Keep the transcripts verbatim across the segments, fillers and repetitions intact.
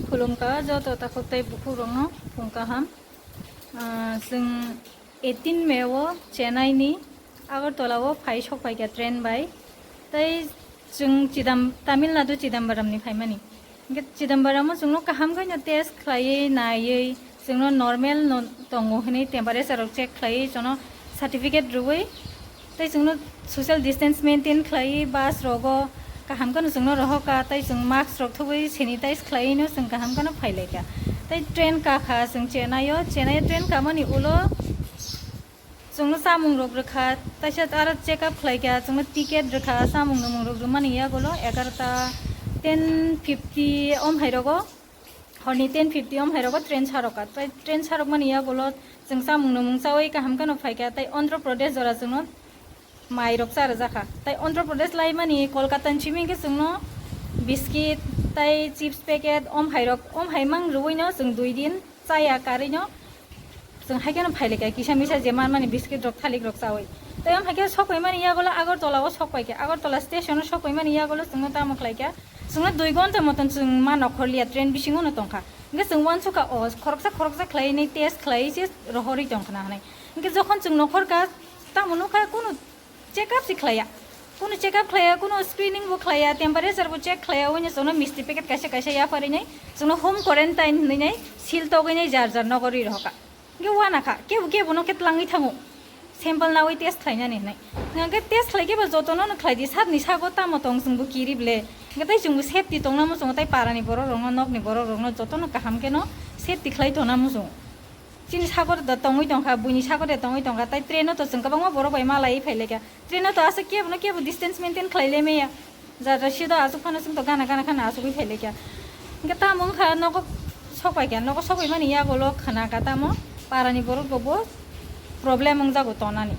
Khulumkha joto takhuk tei bukhukrokno phung kaham. Ah, chwng eighteen May o Chennai ni Agartala o phai sok phaikha train bai. Tei chwng Chidam-, Tamil Nadu Chidambaram ni phaimani. Hwnkhe Chidambaram o chwngno kaham khaino test khlaiwi naiwi chwngno normal no tongo hwnwi temperature rok check khlaiwi chwngno certificate rwui tei chwngno social distance maintain khlaiwi bus rogo kaham kheno chwngno rohorkha tei chwng mask rok thubui sanitize khlaiwino chwng kaham kheno phailaikha. Tei train kakha chwng Chennai o, Chennai o train kamani ulo chwngno chamung rok rwkha, taisa aro check up khlaikha, chwngno ticket rwkha, chamung nwmung rok rwmani yagulo egarota ten fifty om hai rogo, horni ten fifty om hai rogo train sarokha. Tai train sarokmani yagulo chwng chamung nwmung chawi kaham kheno phaikha, tai Andhra Pradesh jora chwngno mai rok cha rwjakha. Tai Andhra Pradesh laimani Kolkata ni simi hwnkhe chwngno biscuit tai chips packet om hai rok, om hai mang rwui no chwng dui din chaya karwi no chwng hai kheno phailaikha kisa misa je manmani biscuit rok thalik rok chawi. Tai om hai khe sok paimani yagulo Agartala o sok paikha, Agartala station o sok paimani yagulo chwngno tamo khlaikha, chwngno dui gonta moton chwng ma nokhorliya train bisingo no tongkha. Hwnkhe chwng uansukha o khoroksa khoroksa khlaiwi test khlaiwi se rohorwi tongkha na hwnwi. Hwnkhe jokhon chwng nokhorkha tamo nukha kunu check up se khlaiya, kunu check up khlaiya, kunu screening bo khlaiya, temperature bo check khlaiya, oino chwngno misti packet kaisa kaisa yapharwi nai chwngno home quarantine hwnwi nai seal togwi nai jar jar nogo rwi rohorkha. Hwnkhe uanakha kebo kebo no khe tlangwi thango sample nawi test khlainani hwnwi. Hwnkhe test khlai khe bo jotono no khlaidi, sakni sago tamo tong chwngbo kiri ble. Hwnkhe tei chwngbo safety tongna muchungo, tei parani borok rokno, nokni borok rokno jotono kaham kheno safety khlai tongna muchungo. Chini sagor da tongwi tongkha, buini sagor da tongwi tongkha, tai train o to chwng kwbangma borok bai malaiwi phailaikha. Train o to aswk kebo no kebo distance maintain khlai le maya. Jara sida aswk phano chwng to gana gana khana asugwi phailaikha. Hwnkhe tamo wngkha nogo sok paikha, nogo sok paimani yagulo khna kha tamo parani borok rokbo problem wngjago tonani.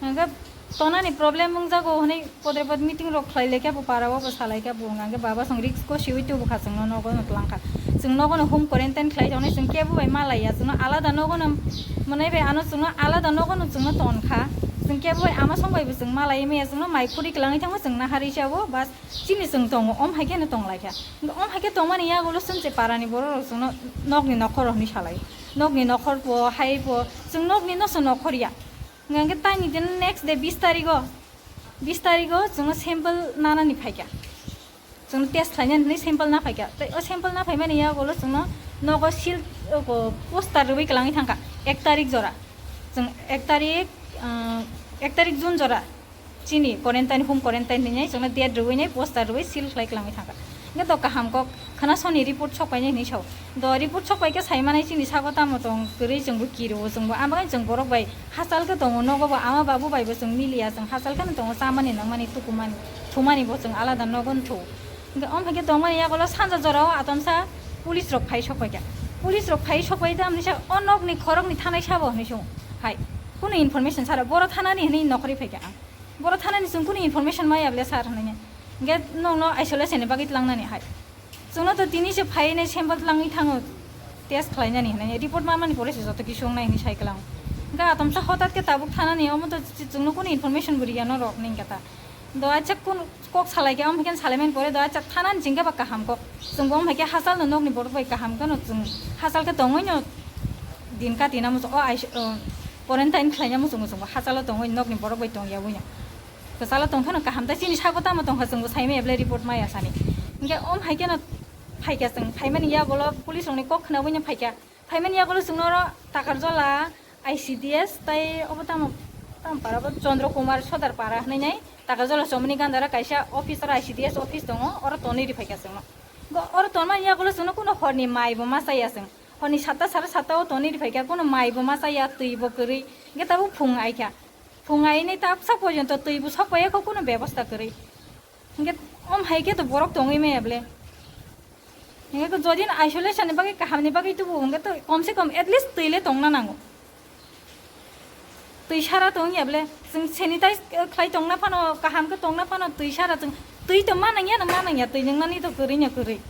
Hwnkhe tonani problem wngjago hwnwi podre pod meeting rok khlai laikha bo para o, bo sa laikha bo, hwnkhe baba chwng risk o siwi tubu kha, chwngno nogo no tlang kha, chwng nogo no home quarantine khlai tongnai, chwng kebo bai ma laiya, chwngno alada nogo no mwnai bai ano chwngno alada nogo no chwngno ton kha, chwng kebo bai ama song bai bo chwng ma lai maya, chwngno mai khuri kwlangwi thango, chwng nahari chao bas chini chwng tongo, om hai khe no tong laikha, hwnkhe om hai khe tongmani yagulo chwng se parani borok rok chwngno nokni nokhor hwnwi salai, nokni nokhor bo hai bo chwng nokni no se nokhor ya. Hwnkhe taini din next day bis tarigo, bis tarigo chwngno sample nanani phaikha. Chwngno test khlainani hwnwi sample na phaikha. Tei o sample na phaimani yagulo chwngno nogo seal, o, poster rwui kwlangwi thangkha ek tarik jora. Chwng ek tarik, ah, ek tarik June jora. Chini quarantine, home quarantine hinwi chwngno date rwui nai poster rwui seal khlai kwlangwi thangkha. Hwnkhe to kaham kok khwna soni report sok painai hinwi sao. Do report sok pai khe sai manai chini sago tamo tong kwrwi chwngbo kiro chwngbo, ama bai chwng borok bai hachal khe tongo, nogo bo ama babu bai bo chwng miliya, chwng hachal kheno tongo, chamani nangmani tukumani thumani bo chwng alada nogo no thu. Hwnkhe om hai khe tongmani yagulo sanja jorao atomsa police rok phai sok pai kha. Police rok phai sok pai tamni sa o nokni khorokni thanai sabo hinwi song hai. Kunu information sara boro thanani hinwi nokhorwi phai kha ang. Boro thanani chwng kunu information maya ble sir hinwi. Hwnkhe nokno isolation ni bagwi tlangnani hai. Chwngno to tini se phai nai sample tlangwi thango test khlainani hinwi report manmani pore se joto kisu wngnai hinwi sai kwlang. Hwnkhe atomsa hotat khe tabuk thanani omo to ch-, chwngno kunu information bo riya norok hwnwi hwnkhe ta. Do acha kun kok salai khe, omo hai khe salaimani pore do acha thanani chwng khe ba kaham kok. Chwngbo omo hai khe hachal no nokni borok bai kaham kheno chwng hachal khe tongwi no din kati na muchung o ais-, o quarantine khlaina muchungo chwngbo hachalo tongwi nokni borok bai tongya wi no. Kwchalo tong kheno kaham, tei chini sago tamo tong kha, chwngbo sai maya belai report maya sani. Hwnkhe om hai kheno phai kha chwng, phaimani yagulo police rokni kok khnaui no phai kha. Phaimani yagulo chwngno oro Takarjola I C D S tei obo tamo, tamo para bo Chandra Kumar Sodar para hinwi nai Takarjola chomoni gandara kaisa office, oro I C D S office tongo, oro tonwi ri phai kha chwngno. Go-, oro tonmani yagulo chwngno kuno horni mai bo ma chaya chwng. Horni satta sare satta o tonwi ri phai kha, kuno mai bo ma chaya, twi bo kwrwi. Hwnkhe tabuk phung ai kha. Phung ai nai ta sak porjonto twi bo sok pai kho, kuno bebosta kwrwi. Hwnkhe om hai khe to borok tongwi maya ble. Hwnkhe jodi no isolation ni bagwi, kaham ni bagwi tubu, hwnkhe to kom se kom at least twi le tongna nango. Twi sara tong ya ble, chwng sanitize, eh, khlai tongna phano, kaham khe tongna phano twi sara chwng, twi to ma nang ya no ma nang ya, twi nang nani to kwrwi no kwrwi.